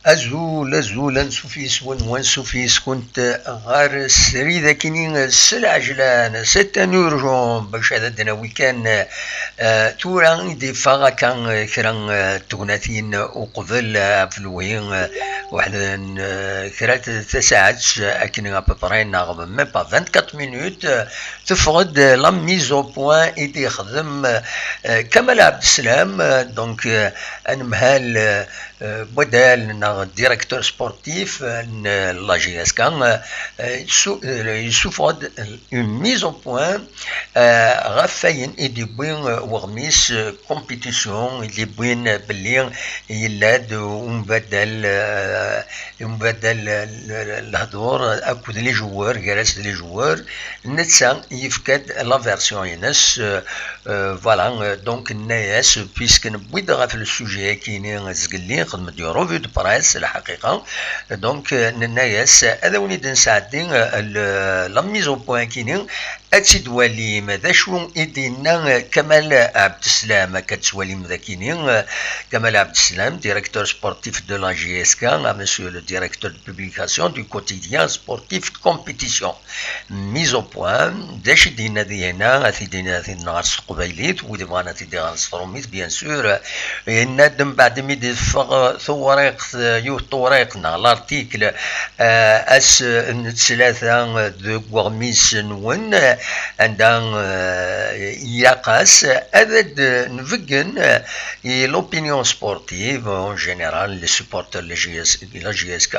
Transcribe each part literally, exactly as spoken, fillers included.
Azul, azul, ansuf yes-wen, wansuf yes-kunt ɣer srid akini s lɛejlan, c'est un urgent, bac ad d-nawi kan, eh, tura i d-iffeɣ akka, eh, kra, eh, tegnatin uqbel, eh, ɣef lwi, eh, weḥd n, eh, kra t-, tasaɛet, eh, akken à peu près, neɣ même pas vingt-quatre minutes, eh, teffeɣ-d, eh, la mise au point i d-ixdem, eh, Kamal Abdeslam, eh, donc, eh, anemhal, eh, eh, n wadal neɣ directeur sportif, eh, n la J S K, eh, eh, yessu-, eh, yessufeɣ-d une mise au point, eh, ɣef wayen i d-yewwi, eh, weɣmis, eh, compétition, i d-yewwin, eh, belli yella-d umbaddal, eh, umbaddal, eh, l-, l-, lehdur akked les joueurs, gar-as d les joueurs, netta yefka-d la version-ines, eh, eh, voilà, eh, donc, nna-yas, puisque newwi-d ɣef le sujet-agi-ni zgelli, xedmen-d une revue de presse, lḥaqiqa. Donc, eh, nenna-yas, ad awen-id-nesɛeddi, eh, le-, la mise au point-agi-ni, ad tt-id-walim. D acu i d-yenna, eh, Kamal Abdeslam? Akka ad tt-twalim dagi-ni, eh, Kamal Abdeslam, directeur sportif de la J S K, à monsieur le directeur de publication du quotidien Sportif Compétition. Mise au point, d acu i d-yenna di hina, ad t-id-, ad t-id-nɣer s teqbaylit, wid ibɣan ad t-id-iɣer s tṛumit, bien sûr. Yenna-d mbeɛd mi d-teffeɣ tewriqt, yiwet tewriqt neɣ l'article, eh, ass n ttlata deg weɣmis-nwen, anda, eh, ilaq-as ad d-nbeggen, eh, i l'opinion sportive en général, les supporters de la J S, de la J S K,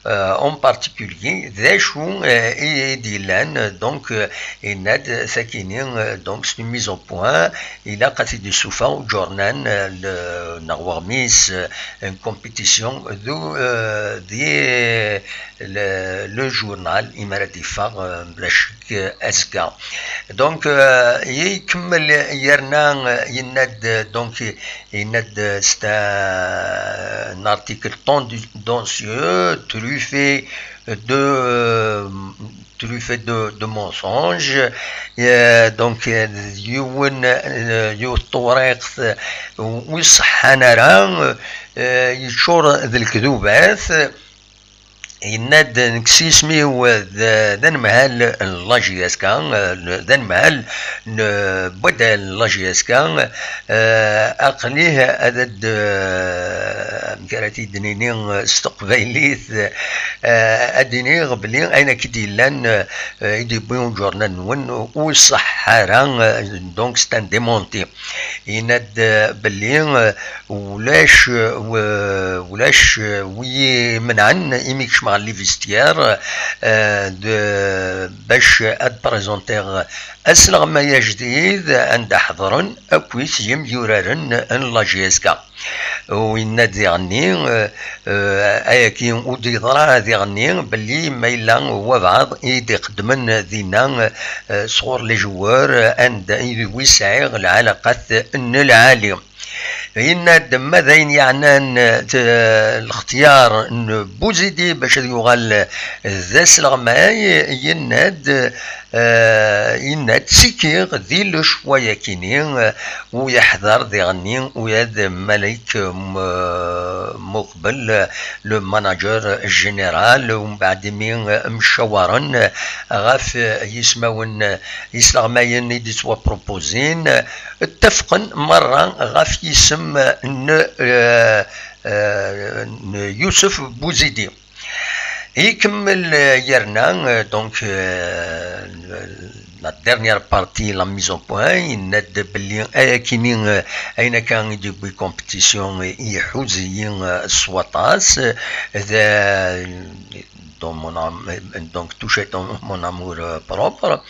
eh, en particulier, d acu, eh, i, i d-yellan, eh, donc, eh, yenna-d, tagi-ni, eh, donc, c'est une mise au point, ilaq ad t-id-isuffeɣ uǧurnan, eh, le-, neɣ weɣmis, eh, n compétition, du, eh, di, le, le journal, imi ara d-iffeɣ, eh, bla ccek, eh, azekka. Donc, eh, ikemmel yerna, eh, yenna-d, donc, yenna-d, c'est un article tendancieux, truffé de, truffé de, de mensonges. Eh, donc, eh, yiwen, eh, yiwet tewriqt, eh, ur iṣeḥḥan ara, eh, yeččur d lekdubat. Yenna-d, nekk s yisem-iw d, d anemhal n la J S K, d anemhal n wadal n la J S K, eh, aql-i ad d-, amek ara t-id-nini s teqbaylit, eh, ad d-iniɣ belli ayen akka i d-yellan, eh, i d-yewwi uǧurnan-nwen ur iṣeḥḥa ara, eh, donc c'est un démenti. Yenna-d, eh, belli, eh, ulac, eh, w-, ulac, eh, wi imenɛen imi kecmeɣ les vestiaires, eh, de, bac ad présentiɣ asleɣmay ajdid anda ḥeḍren akk yimyuraren n la J S K. U yenna-d diɣenni, eh, eh, ayagi ur d-yeḍra ara diɣenni belli ma yella wabɛaḍ i d-iqeddmen dinna, eh, sɣur les joueurs, anda i d wi sɛiɣ lɛalaqat n lɛali. Yenna-d ma d ayen yeɛnan, eh, lextyar n Buzidi bac ad yuɣal d asleɣmay, yenna-d, eh, yenna-d ttekkiɣ di le choix-yagi-ni, eh, u yeḥḍer diɣenni ula d Malik M-, Muqbel, le manager général, umbeɛd imi mcawaren ɣef yismawen isleɣmayen i d-ittwaprupuzin, ttafqen merra ɣef yisem n, eh, eh, n Yusef Bouzidi. Ikemmel, eh, yerna, eh, donc, eh, la dernière partie, la mise au point, yenna-d belli ayakini, eh, ayen akka i d-yewwi compétition, eh, iḥuz-iyi, eh, s waṭas, eh, d, dans mon am-, donc touché dans mon amour, eh, propre.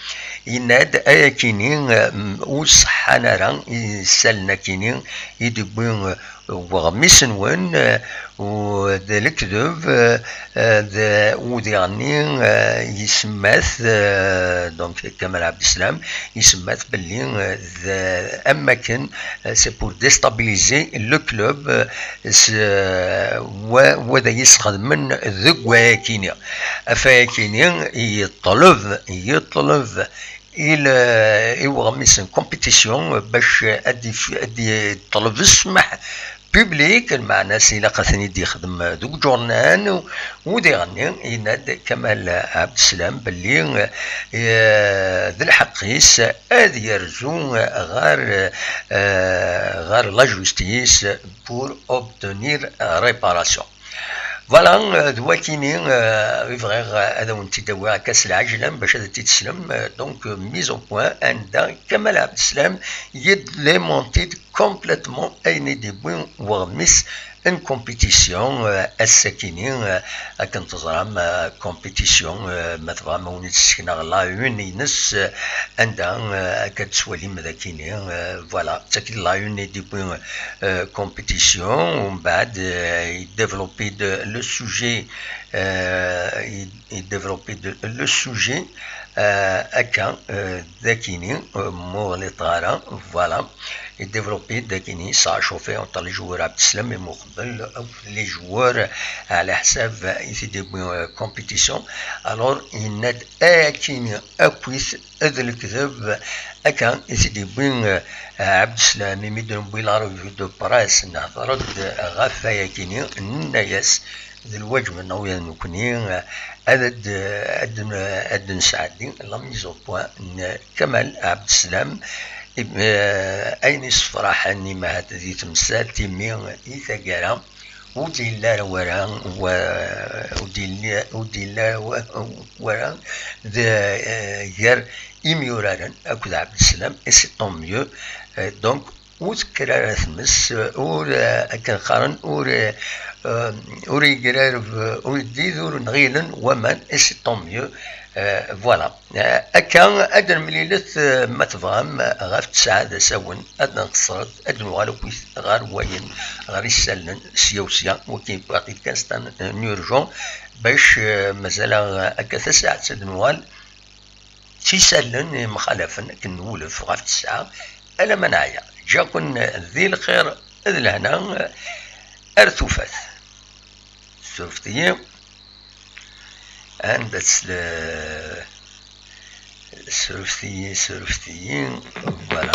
Yenna-d ayakini, eh, ur ṣeḥḥan ara isallen akini i d-yewwi, eh, weɣmis-nwen, eh, u d lekdeb, eh, eh, d, u diɣenni, eh, isemma-t, eh, donc Kamal Abdeslam, isemma-t belli, eh, d am akken, eh, c'est pour déstabiliser le club, eh, s, eh, wa, wa d ay isxedmen deg wayakini. Ɣef wayakini yeṭleb, yeṭleb i le-, i weɣmis n compétition bac ad yef-, ad yeṭleb ssmaḥ, public, lmeɛna-s ilaq ad ten-id-yexdem deg uǧurnan, u diɣenni yenna-d Kamal Abdeslam belli, eh, d lḥeqq-is ad yerzu ɣer, eh, ɣer la justice pour obtenir réparation. Voilà, euh, d wakini, euh, i bɣiɣ, euh, ad awen-tt-id-awiɣ akka s lɛejlan bac ad tt-id-teslem. Euh, donc, euh, mise au point, anda Kamal Abdeslam yedlémonti-d complètement ayen i d-yewwi weɣmis n compétition, euh, ass-akini, euh, akken teẓram, euh, compétition, euh, ma tebɣam ad wen-id-ssekneɣ la une-ines, euh, anda, euh, akka d-tettwalim d akini, euh, voilà, d tagi la une i d-yewwi, euh, compétition, umbeɛd, euh, il développe-d le sujet, euh, il, il développe-d le sujet, euh, akka, euh, d akini, euh, ur ɣliṭeɣ ara, voilà. Il développe-d akini, ça a chauffé entre les joueurs Abdeslam et Muqbel, euh, les joueurs, على حساب, euh, i t-id-yewwi, euh, compétition. Alors, yenna-d akini akkit d lekdeb, akka i t-id-yewwi, euh, Abdeslam, imi d-newwi la revue de presse, nehder-d ɣef wayagi-nni, nenna-yas d lwaǧeb-nneɣ ula d nekkni, euh, ad d-, ad d-, ad d-nesɛeddi la mise au point n Kamal Abdeslam, euh, ayen issefraḥen imahat di temsalt, imi i taggara ur d-yelli ara wara, wa-, ur d-yelli, ur d-yelli ara wa-, wara d, eh, gar imyuraren akked Abdeslam, et c'est tant mieux. Eh, donc, ur tekker ara tmes, ur, eh, akken qqaren, ur, eh, ur yegrareb, ur yeddid, ur nɣilen waman, et c'est tant mieux. Eh, voilà. Eh, akka, ad nemlilet, eh, ma tebɣam, eh, ɣef tesɛa d asawen, ad nqeṣṣret, ad nuɣal akkit ɣer wayen, ɣer isallen, sya u sya, wakin wwiɣ-t-id kan, c'est un, un urgent, bac, eh, mazal-aɣ akka tasaɛet ad nuɣal s isallen yemxalafen akken nwulef ɣef tesɛa, alamma neɛya. Ǧǧiɣ-ken di lxir d lehna, eh, ar tufat. Surfet-iyi. Anda-tt le-, surfet-iyi, surfet-iyi. Voilà.